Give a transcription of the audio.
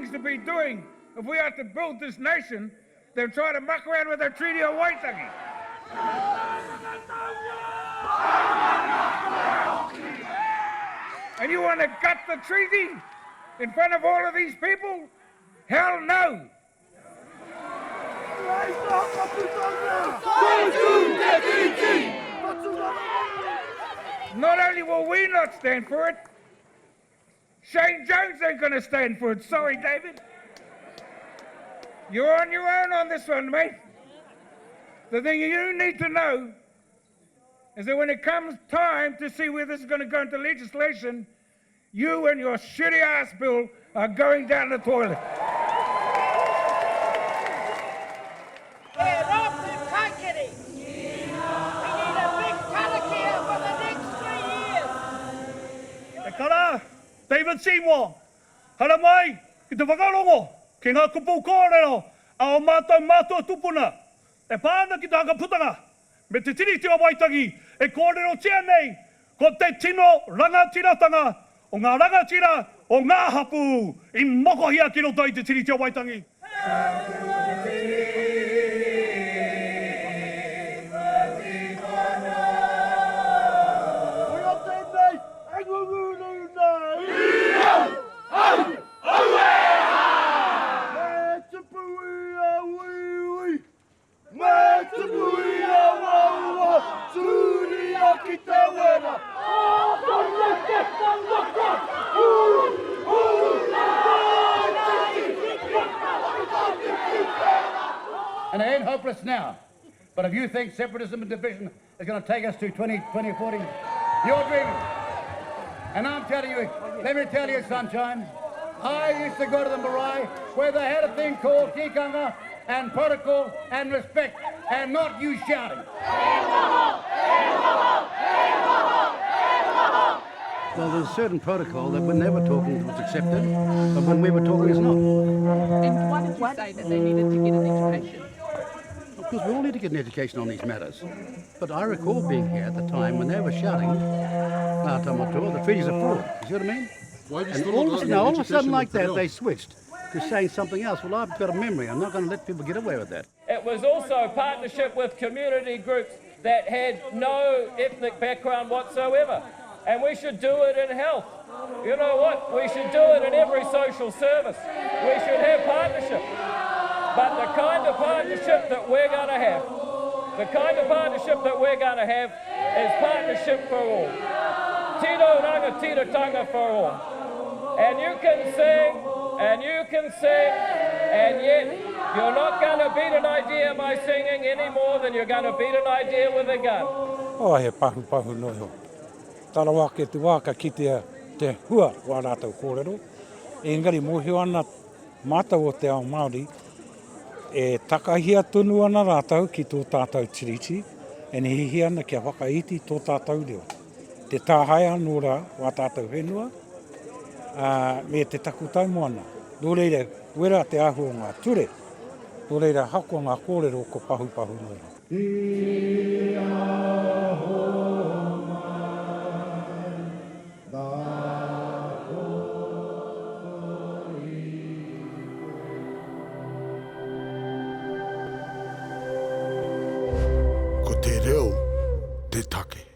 things to be doing if we are to build this nation than try to muck around with the Treaty of Waitangi. And you want to gut the treaty in front of all of these people? Hell no! Not only will we not stand for it, Shane Jones ain't going to stand for it. Sorry, David. You're on your own on this one, mate. The thing you need to know is that when it comes time to see where this is going to go into legislation, you and your shitty ass bill are going down the toilet. He rōpū kaikiri. We need a big karakia for the next 3 years. E kara, David Seymour, haramai ki te whakarongo ki ngā kupu kōrero a ō mātou mātua tupuna e pā ana ki te whakaputanga me te Tiriti o Waitangi e kōrerotia nei ko te tino rangatiratanga o ngā rangatira o ngā hapū i mokohia ki roto i te Tiriti o Waitangi. Koia tēnei e ngunguru nei. I au, au, auē hā! Me tupu i a uiui. Me tupu i a waua, tūria ki te wera. And it ain't hopeless now. But if you think separatism and division is going to take us to 20, 2040, you're dreaming. And I'm telling you, let me tell you, sunshine, I used to go to the marae where they had a thing called tikanga and protocol and respect and not you shouting. Well, there's a certain protocol that when they were talking it was accepted, but when we were talking it's not. And why did you say that they needed to get an education? Because we all need to get an education on these matters. But I recall being here at the time when they were shouting, Ngā Tamatua, the treaty's a fraud. You see what I mean? Why have you And still all not of a got sudden, an all of a sudden education like with te that, reo? they switched to saying something else. Well, I've got a memory. I'm not going to let people get away with that. It was also a partnership with community groups that had no ethnic background whatsoever. And we should do it in health. You know what? We should do it in every social service. We should have partnership. But the kind of partnership that we're going to have, the kind of partnership that we're going to have is partnership for all. Tino rangatiratanga for all. And you can sing, and you can sing, and yet you're not going to beat an idea by singing any more than you're going to beat an idea with a gun. Oh, he pahupahu noa iho. Tarawa ake te wā ka kitea te hua o ā rātou kōrero, engari mōhio ana mātou o te ao Māori, e takahia tonu ana rātou ki tō tātou Tiriti, e hiahia ana kia whakaiti tō tātou reo, te tāhae anō rā o ā tātou whenua, ā, me te takutai moana. Nō reira, wera te āhua o ngā ture, nō reira ahakoa ngā kōrero ko pahupahu noa iho. I aho mai the Ko te reo te take.